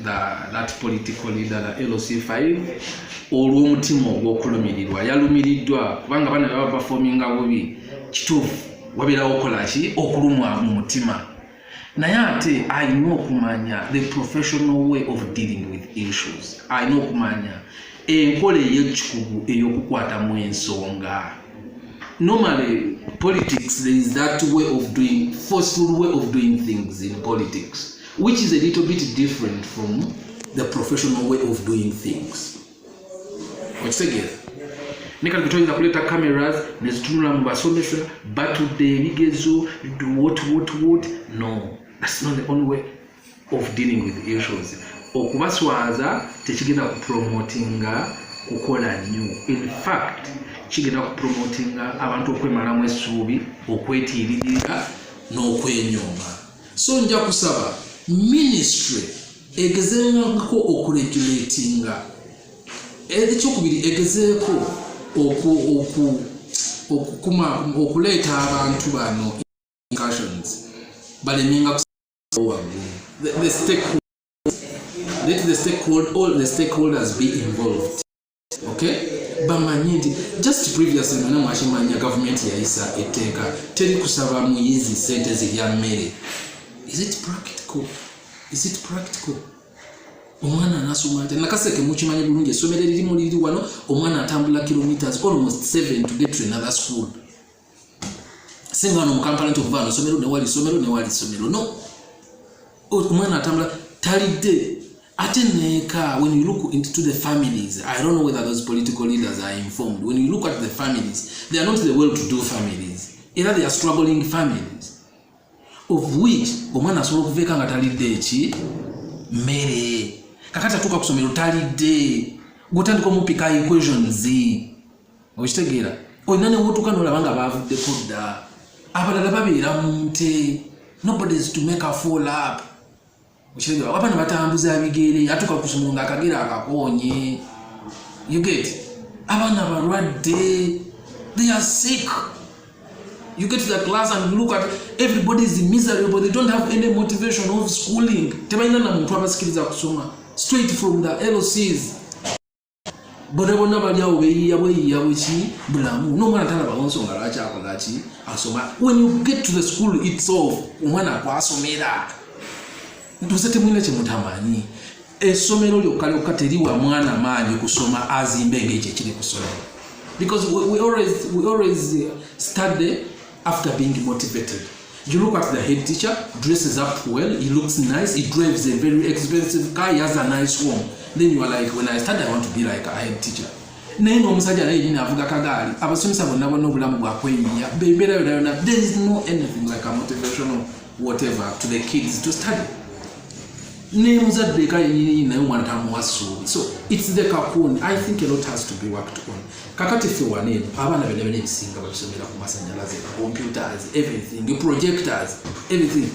that political leader, the LC5, olw'omutima ogw'okulumirirwa. Yalumiriddwa kubanga abaana baba performinga bubi. Kituufu, wabeerawo okola ki, okulumwa mu mutima, naye ate alina okumanya the professional way of dealing with issues. Alina okumanya enkola ey'ekikugu ey'okukwatamu ensonga. Normally, politics, there is that way of doing, forceful way of doing things in politics, which is a little bit different from the professional way of doing things. Okitegeera? Ne kati toyinza kuleeta cameras nezitunula mu basomesa batudde ebigezo, what, what, what. No, that's not the only way of dealing with issues. Okubaswaza tekigenda kupromotinga kukola nnyo. In fact, kigenda kupromotinga abantu okwemalamu essuubi, okwetiiririra n'okwenyooma. So nja kusaba ministry egezengako okuregulatinga. Ekyokubiri, egezeeko okukuma okuleeta abantu bano incursions balemenga waggulu. The stakeholders, let the stakeholder, all the stakeholders be involved, okay? Bamanye nti just previously, mwena mwakimanya, gavumenti yayisa etteeka, teri kusaba muyizi sente zirya mmere. Is it practical? Is it practical? Omwana anasoma atya? Nakaseke mukimanyi bulungi, essomero eririmu liri wano, omwana atambula kilometers almost 7 to get to another school. Singa wano mu Kampala nti okuva wano somero newali somero newali somero. No, omwana atambula talidde ate neeka. When you look into the families, I don't know whether those political leaders are informed. When you look at the families, they are not the well to do families, era they are struggling families, of which omwana asobola okuva eka nga talidde eki mmere. Kakati atuuka ku somero talidde, gwotandika omupika equations. Okitegeera? Olina newotuuka nolaba nga bavuddeko dda, abalala babeera mu nte, nobody is to make a fall up. Okitegeera? Abaana batambuza bigere, atuuka ku somero ngaakagere akakoonye. You get abaana balwadde, they are sick. You get to the class and look at everybody is miserable. They don't have any motivation of schooling. Tebalina na muntu abasikiriza kusoma. Straight from the LCs, bonna bonna bali awo beeyiya bweyiya bweki bulamu, n'omwana talabawo nsonga lwaki akola ki, asoma. When you get to the school itself, omwana akwasomera ntuuse, temulina kyemutamanyi. Essomero lyokka lyokka teriwa mwana maanyi kusoma azimbe ngaekyo ekiri ku ssomero, because we always study after being motivated. You look at the head teacher, dresses up well, he looks nice, he drives a very expensive car, he has a nice home. Then you are like, "When I study, I want to be like a head teacher." Naye n'omusajja naye yenyini avuga kagaali. Abasomesa bonna bonna obulamu bwakweyiya, embeera yonna yonna, there is no anything like a motivational whatever to the kids to study. Nemuzadde eka yenyini naye omwana tamuwa ssuubi. So it's the cocoon. I think a lot has to be worked on. Kakati ffe wano eno abaana byonna byonna ebisinga babisomera ku masanyalaze, computers, everything, projectors, everything.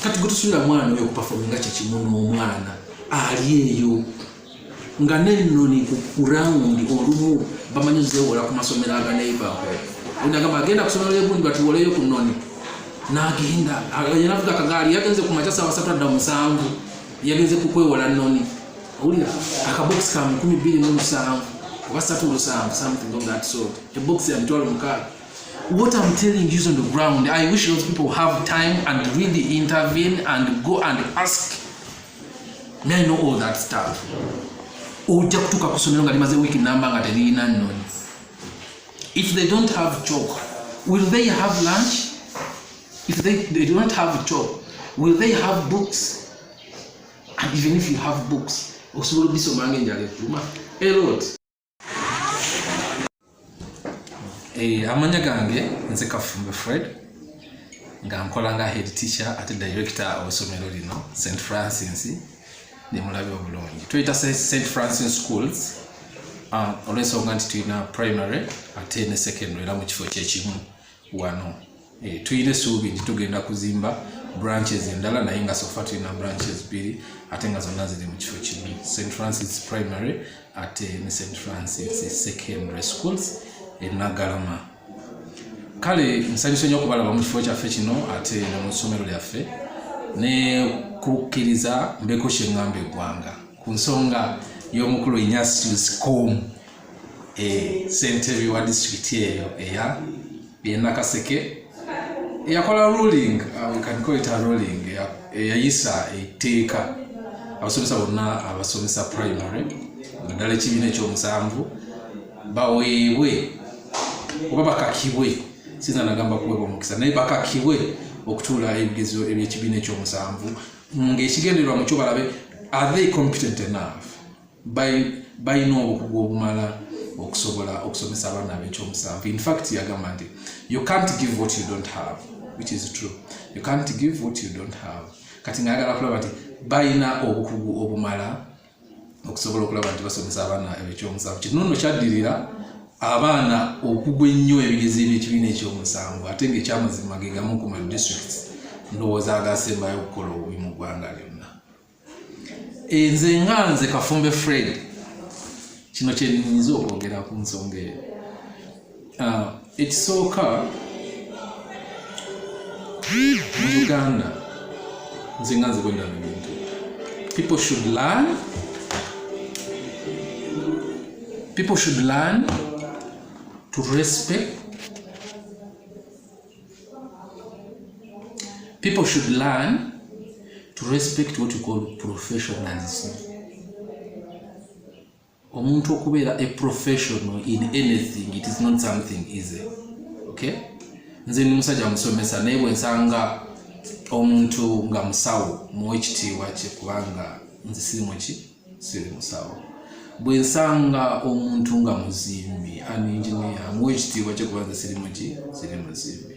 Kati gwe tusuubira mwana oyo okuperforminga kyekimu n'omwana ali eyo nga nennoni ku rawundi olumu bamanyi zeewola ku masomero aga neighborhood. Onagamba agenda kusomero lyegundi batuwoleyo ku nnoni, n'agenda yanavuga akagaali, yagenze ku makya saawa 3, adda 7, yagenze kukwewola nnoni. Owulira akabokisi ka 2007 oba 37, something of that sort, ebokisi ya 60,000. What I'm telling you is on the ground. I wish those people have time and really intervene and go and ask me. I know all that stuff. Ojja kutuuka ku ssomero nga limaze wiiki namba nga teririna nnoni. If they don't have chalk, will they have lunch? If they don't have chalk, will they have books? And even if you have books, osobola obisoma nga enjala ekuluma a lot. Amanya gange nze Kafumbe Fred, nga nkola nga head teacher ate director ow'essomero lino, St Francis. Nemulabe obulungi, tuyita St Francis Schools olw'ensonga nti tulina primary ate ne secondary era mu kifo kyekimu wano. Tulina essuubi nti tugenda kuzimba branches endala, naye nga so far tulina branches bbiri ate nga zonna ziri mu kifo kimu, St Francis Primary ate ne St Francis Secondary Schools eNagalama. Kale nsanyuse nnyo okubalaba mu kifo kyaffe kino ate ne mu ssomero lyaffe. Ne kukkiriza mbeeko kye ŋŋamba eggwanga ku nsonga y'omukulu Ignatius Komu, ssentebe wa disitulikiti eyo eya Nakaseke, eyakola ruling, we can call it a ruling, eyayisa etteeka abasomesa bonna abasomesa primary, naddala ekibiina ekyomusanvu, baweebwe oba bakakibwe, sinza nagamba kuweebwa omukisa, naye bakakibwe okutuula ebigezo ebyekibiina ekyomusanvu, ng'ekigendererwa mukyo balabe, are they competent enough, balina obukugu obumala okusobola okusomesa abaana ab'ekyomusanvu. In fact, yagamba nti you can't give what you don't have, which is true. You can't give what you don't have. Kati ngaayagala kulaba nti balina obukugu obumala okusobola okulaba nti basomesa abaana ab'ekyomusanvu. Kino nno kyaddirira abaana okugwa ennyo ebigezo ebyekibiina ekyomusanvu, ate ngaekyamazima ge gamu ku ma districts ndowooza agasembayo okukola obubi mu ggwanga lyonna. Nze nga nze Kafumbe Fred, kino kyenyinza okwogera ku nsonga eyo. Ekisooka, mu Uganda, nze nga nze bwendaba ebintu, people should learn to respect, people should learn to respect what you call professionalism. Omuntu okubeera a professional in anything, it is not something easy, okay? Nze ndi musajja musomesa, naye bwe nsanga omuntu nga musawo, muwe ekitiibwa kye, kubanga nze siri muki, siri musawo. Bwe nsanga omuntu nga muzimbi, an engineer, muwe ekitiibwa kye, kubanga siri muki, siri muzimbi.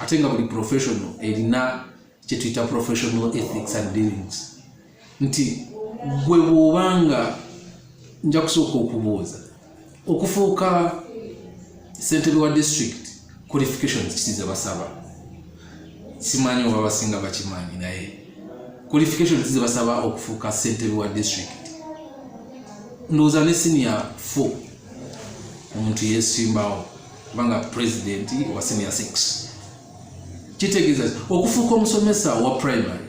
Ate nga buli professional erina kyetuyita professional ethics and dealings, nti gwe bw'obanga, nja kusooka okubuuza, okufuuka ssentebe wa district, qualifications ki ze basaba? Simanyi oba basinga bakimanyi, naye qualifications ze basaba okufuuka ssentebe wa district? Ndowooza ne senior 4 omuntu yeesimbawo, kubanga president wa senior 6. Kitegeeza okufuuka omusomesa wa primary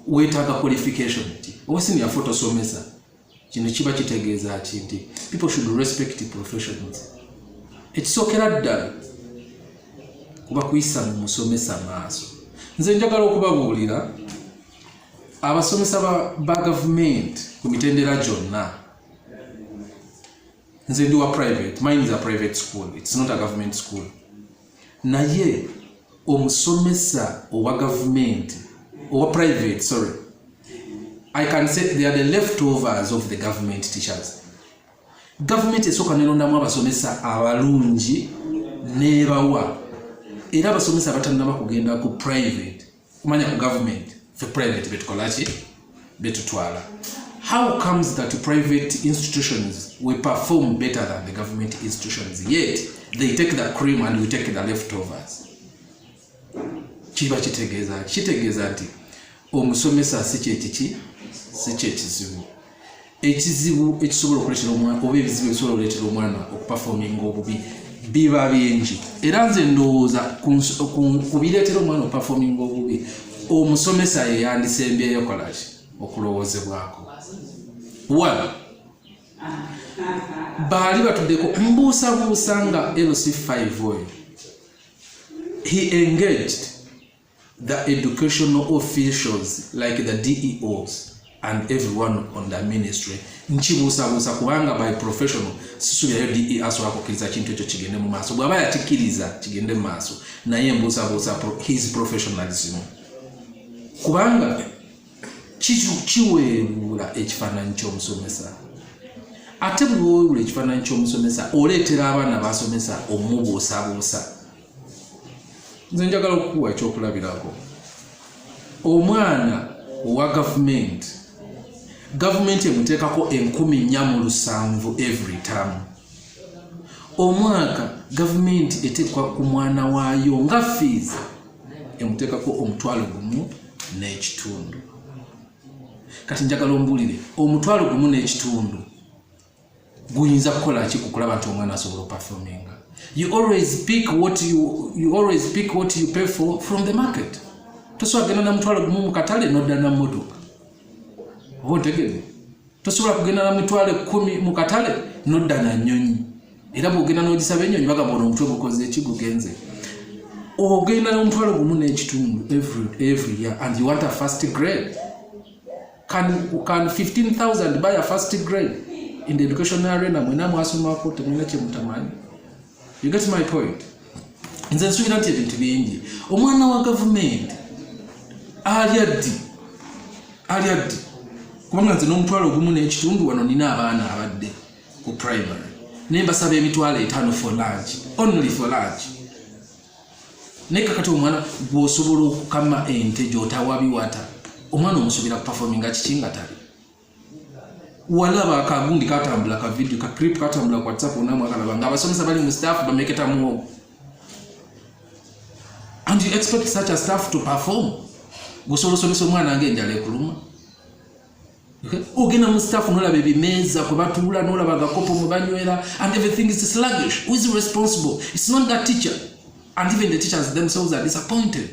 weetaaga qualification ki? Oba senior 4 tosomesa. Kino kiba kitegeeza ki? Nti people should respect professionals. Ekisookera ddala kuba kuyisa mu musomesa maaso. Nze njagala okubabuulira, abasomesa ba gavumenti ku mitendera gyonna, nze ndi wa private, mine is a private school, it's not a government school, naye omusomesa owa gavumenti, owa private, sorry, I can say they are the leftovers of the government teachers. Gavumenti esooka nerondamu abasomesa abalungi nebawa, era abasomesa abatannaba kugenda ku private, kumanya ku government, fe private betukolaki, betutwala. How comes that private institutions will perform better than the government institutions, yet they take the cream and we take the leftovers? Kiba kitegeeza, kitegeeza nti omusomesa si kyekiki, si kyekizibu. Ekizibu ekisobola okuleetera omwana, oba ebizibu ebisobola okuleetera omwana okuperforminga obubi biba bingi. Era nze ndowooza ku bireetera omwana okuperforminga obubi, omusomesa ye yandisembyeyo kolaki okulowoozebwako. One, baali batuddeko, mbuusabuusa nga LC5 oyo, he engaged the educational officials like the DEOs and everyone on the ministry. Nkibuusabuusa, kubanga by professional sisubirayo DE asobola kukkiriza kintu ekyo kigende mu maaso. Bw'aba yakikkiriza kigende mu maaso, naye mbuusabuusa his professionalism, kubanga kiweebuula ekifaananyi ky'omusomesa. Ate buli weweebula ekifaananyi ky'omusomesa, oleetera abaana basomesa omubuusabuusa. Nze njagala okukuwa ekyokulabirako. Omwana owa gavumenti, gavumenti emuteekako 4700 every term. Omwaka gavumenti eteekwa ku mwana waayo nga fees, emuteekako 1,500. Kati njagala ombuulire, 1,500 guyinza kukola ki ku kulaba nti omwana asobola okuperforminga? You always pick what you pay for from the market. Tosobola kugenda na 10,000 mu katale n'odda na mmotoka, oba ontegedde? Tosobola kugenda na 100,000 mu katale n'odda na nnyonyi. Era bw'ogenda n'ogisaba ennyonyi, bagamba ono omutwe gukoze eki? Gugenze. Ogenda n'15,000 every year and you want a first grade. Can 15,000 buy a first grade in the education arena? Mwena mwasomako, temulina kyemutamanyi. You get my point? Nze nsuubira nti ebintu bingi. Omwana wa gavumenti alya ddi? Alya ddi? Kubanga nze n'15,000 wano nina abaana abadde ku primary, naye mbasaba 50,000 for lunch, only for lunch. Naye kakati omwana gwosobola okukama ente gyotawa biwata, omwana omusuubira kuperforminga kiki nga tali? Walaba akagundi katambula, ka video, ka clip katambula ku WhatsApp, onamu akalaba nga abasomesa bali mu staff bameketa muwogo, and you expect such a staff to perform? Gusobola osomesa omwana nga enjala ekuluma? Ogenda mu staff nolaba ebimeeza kwe batuula, nolaba agakopo mwe banywera, and everything is sluggish. Who is responsible? It's not that teacher, and even the teachers themselves are disappointed.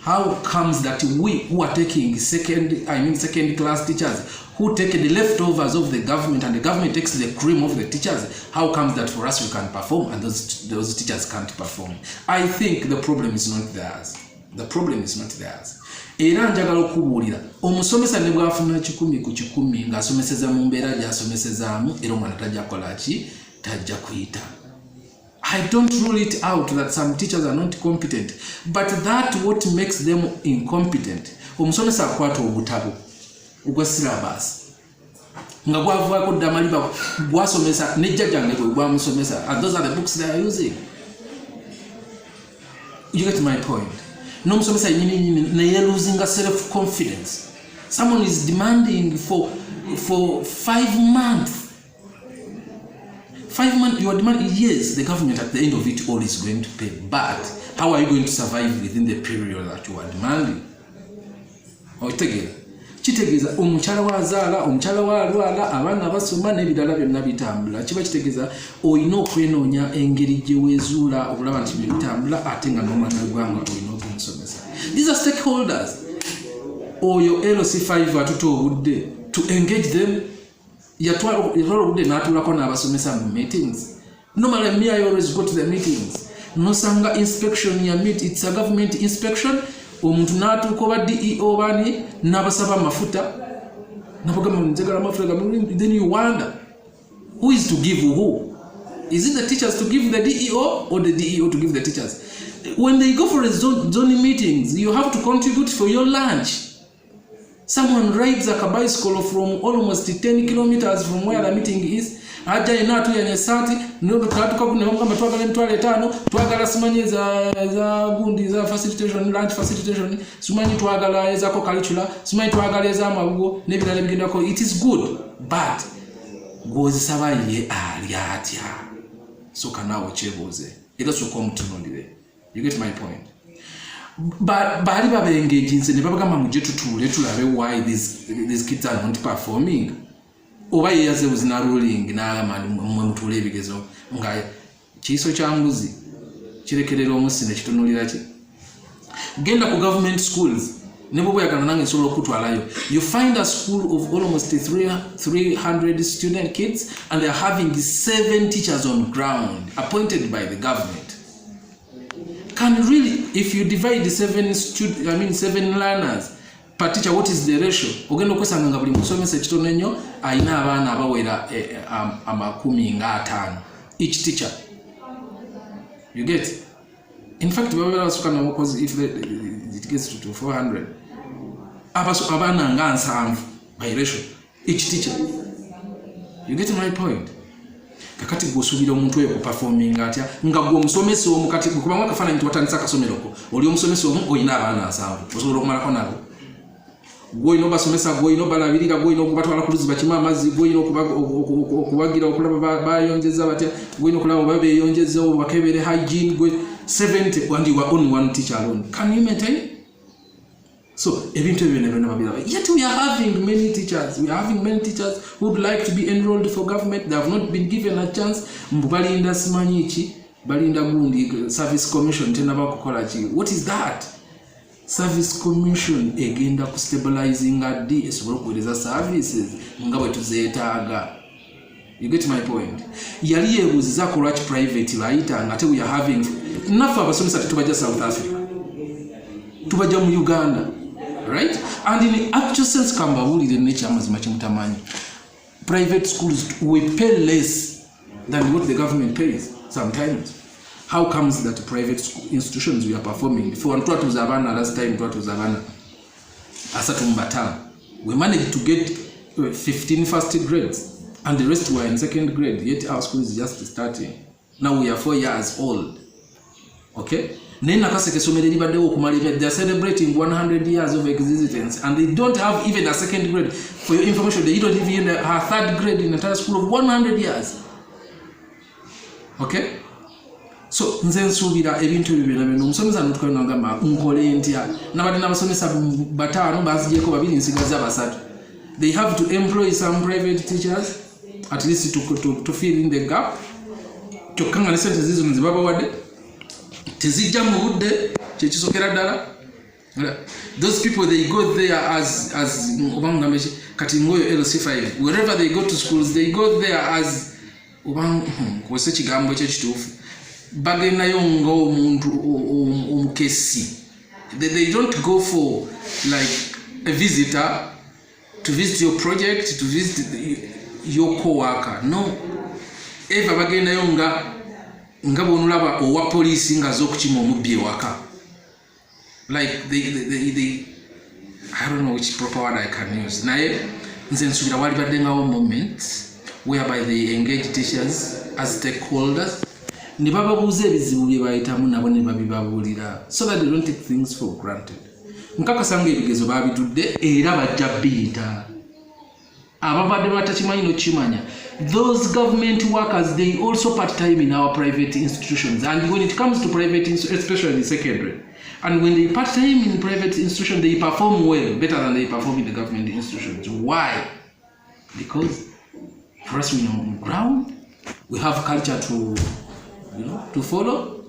How comes that we who are taking second, I mean, second class teachers, who take the leftovers of the government, and the government takes the cream of the teachers, how comes that for us we can perform and those teachers can't perform? I think the problem is not theirs. The problem is not theirs. Era njagala okubuulira omusomesa, ne bwafuna 100% ng'asomeseza mu mbeera gy'asomesezaamu, era omwana tajja kukola ki? Tajja kuyita. I don't rule it out that some teachers are not competent, but that what makes them incompetent. Omusomesa akwata obutabo ogwa syllabus nga gwavaako dda amaliba, gwasomesa nejjajjange bwe gwamusomesa, and those are the books they are using. You get my point? N'omusomesa yenyini nyini naye losinga self confidence. Someone is demanding for 5 months, 5 months you are demanding. Yes, the government at the end of it all is going to pay, but how are you going to survive within the period that you are demanding? Okitegeera? Kitegeeza omukyala wazaala, omukyala walwala, abaana basoma n'ebirala byonna bitambula. Kiba kitegeeza olina okwenoonya engeri gye weezuula okulaba nti byo bitambula, ate nga n'omwana w'eggwanga olina okumusomesa. These are stakeholders. Oyo LC5 atuta obudde to engage them, yatwala obudde n'atuulako n'abasomesa mu meetings. Normally me, I always go to the meetings. Nosanga inspection ya meet, it's a government inspection, omuntu n'atuuka, oba DEO bani, n'abasaba amafuta, nabagamba njagala amafuta. Then you wonder who is to give who. Is it the teachers to give the DEO or the DEO to give the teachers? When they go for a zone meetings, you have to contribute for your lunch. Someone rides a bicycle from almost 10 kilometers from where the meeting is. Ajja yena atuyanya esaati, nebamugamba twagala 50,000, twagala simanyi eza gundi za facilitation, lunch facilitation, simanyi twagala ezako curricular, simanyi twagala ez'amabugo n'ebirala ebigendako. It is good, but gwozisaba ye ali atya? Soka naawe okyebuuze, era soka omutunulire. You get my point? Baali babengaginze ne babagamba mujje tutuule tulabe why these kids are not performing, oba yeyaze buzina ruling n'agamba mwe mutuule ebigezo? Nga kiiso kya mbuzi kirekerera omussi nekitunulira ki? Genda ku government schools, ne bwoba oyagala nange nsobola okutwalayo. You find a school of almost 300 student kids and they are having seven teachers on ground appointed by the government. Can really, if you divide seven I mean seven learners per teacher, what is the ratio? Ogenda okwesanga nga buli musomesa ekitono ennyo alina abaana abawera 50 each teacher. You get? In fact, babeera basuka namukozi. If it gets to 400, abaana nga 70 by ratio each teacher. You get my point? Kakati gwosuubira omuntu oyo kuperforminga atya nga gwe omusomesa omu? Kati kubamu akafaananyi nti watandise akasomeroko, oli omusomesa omu, olina abaana 70, osobola okumalako nabo? Gwolina obasomesa, gwolina obalabirira, gwolina okubatwala ku luzzi bakima amazzi, gwolina okubagira okulaba bayonjeza batya, gwolina okulaba oba beyonjeza, bakebere hygiene. Gwe 70 and you are only one teacher alone. Can you maintain? So ebintu ebyo byonna byonna babiraba. Yet we are having many teachers, we are having many teachers who would like to be enrolled for government. They have not been given a chance. Mbu balinda simanyi ki, balinda gundi, service commission tenaba kukola ki. What is that? Service Commission egenda ku stabilizinga ddi esobole okuweereza services nga bwe tuzeetaaga? You get my point? Yali yeebuuzizaako lwaki private bayita nga ate we are having? Naffe abasomesa tetubajja South Africa, tubajja mu Uganda, right? And in actual sense, kambabuulire nekyamazima kyemutamanyi, private schools, we pay less than what the government pays sometimes. How comes that private school institutions, we are performing? Before twatuuza abaana, last time twatuuza abaana 35. We managed to get 15 first grades and the rest were in second grade, yet our school is just starting now. We are 4 years old, okay? Naye Nakaseke essomero eribaddewo okumala, they are celebrating 100 years of existence and they don't have even a second grade. For your information, they don't even have a third grade in entire school of 100 years, okay? So nze nsuubira ebintu ebyo byona byona, omusomesa notukayo nagamba, "Nkole ntya? Nabadde n'abasomesa bataano, banzigyeko babiri, nsigaza basatu." They have to employ some private teachers at least to fill in the gap. Kyokka nga ne sente zizono zebabawadde tezijja mu budde. Kyekisokera ddala, those people, they go there as oba ngambe ki, kati ngoyo LC5, wherever they go to schools, they go there as oba nkozesa ekigambo ekyo ekituufu, bagendayo ngaomuntu omukesi. They don't go for like a visitor to visit your project, to visit your co-worker, no eva. Bagendayo nga bwonolaba owa poliisi nga az'okukima omubbi ewaka. Like they, I don't know which proper word I can use, naye nze nsuubira walibaddengawo moment whereby they engage teachers as stakeholders ne bababuuza ebizibu bye bayitamu, nabo ne babibabuulira, so that they don't take things for granted. Nkakasa nga ebigezo babitudde era bajja biyita. Ababadde batakimanyi nokimanya, those government workers, they also part time in our private institutions. And when it comes to private, especially secondary, and when they part time in private institution, they perform well, better than they perform in the government institutions. Why? Because for us, we know on ground, we have culture to follow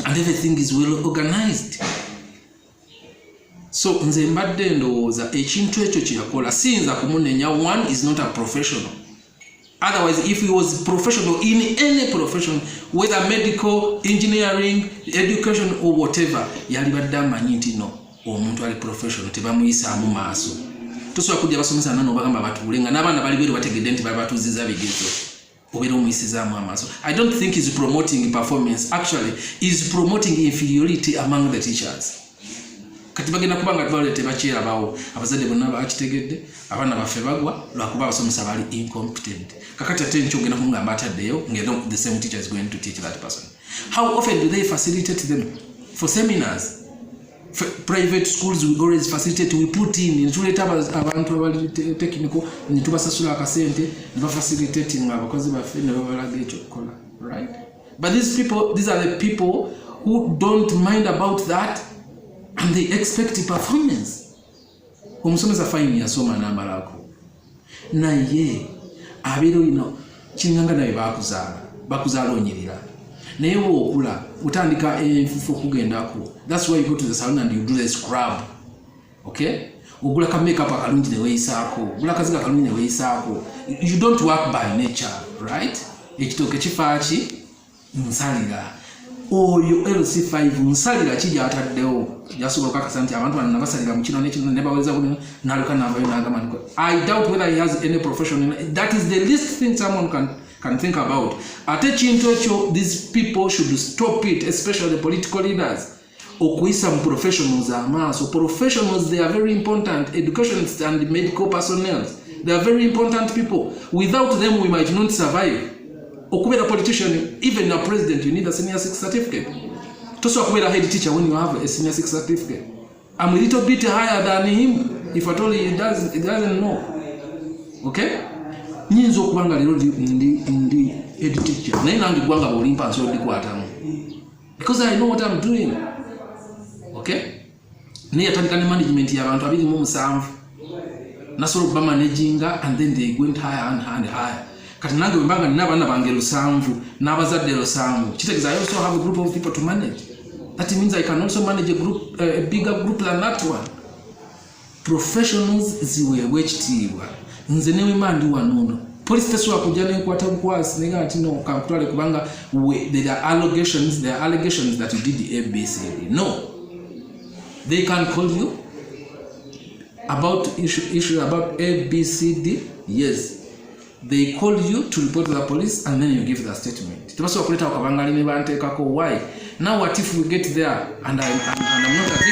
and everything is well organized. So nze mbadde ndowooza ekintu ekyo kyeyakola siyinza kumunenya. One is not a professional. Otherwise, if he was professional in any profession, whether medical, engineering, education or whatever, yalibadde amanyi nti no, omuntu ali professional tebamuyisaamu maaso. Tosobola kujja basomesa nano bagamba batuule nga n'abaana bali bweru bategedde nti babatuuziza bigezo, obeera omuyisizaamu amaaso. I don't think is promoting performance. Actually, is promoting inferiority among the teachers. Kati bagenda kuba nga tubale tebakyerabawo. Abazadde bonna bakitegedde, abaana baffe bagwa lwakuba abasomesa bali incompetent. Kakati ate nkyogenda kumugamba ataddeyo ngeno, the same teacher is going to teach that person. How often do they facilitate them for seminars? Private schools, we always facilitate. We put in, netuleeta abantu abali technical, netubasasula akasente, nebafacilitating abakozi baffe, nebabalaga ekyokukola, right? But these people, these are the people who don't mind about that and they expect performance. Omusomesa, fine, yasoma n'amalako, naye abeera olina kiringanga naye bakuzaala, bakuzaala onyirira, naye bwokula otandika enfufu okugendako. That's why you go to the salon and you do the scrub, okay? Ogula ka makeup akalungi neweeyisaako, ogula akazigo akalungi neweeyisaako. You don't work by nature, right? Ekitooke kifaaki nsalira. Oyo LC5 nsalira ki gyataddewo gyasobola okukakasa nti abantu bano nabasalira mu kino nekino nebaweza buno, naleka navayo nagamba nti, I doubt whether he has any profession. That is the least thing someone can think about. Ate ekintu ekyo, these people should stop it, especially the political leaders, okuyisa mu professionals amaaso. Professionals, they are very important. Educationists and medical personnel, they are very important people. Without them, we might not survive. Okubeera politician, even a president, you need a senior six certificate. Tosobola kubeera head teacher when you have a senior six certificate. I'm a little bit higher than him, if at all he doesn't know, okay? Nyinza okuba nga leero ndi head teacher, naye nange eggwanga bwolimpa nsobola dikwatamu because I know what I'm doing, okay? Naye yatandika ne management y'abantu 27, nasobola okuba managinga, and then they went higher and higher and higher. Kati nange bwe mbanga nina abaana bange 7 n'abazadde 7, kitegeeza I also have a group of people to manage. That That means I can also manage a group, a bigger group than that one. Professionals ziweebwa ekitiibwa. Nze newema ndi wano, police tesobola kujja nenkwata bukwasi nega nti, "No, kankutwale kubanga there are allegations that you did ABCD." No, they can call you about issue about ABCD. Yes, they call you to report to the police and then you give the statement. Tebasobola kuleetawo kabangali ne banteekako. Why? Now what if we get there and I'm not a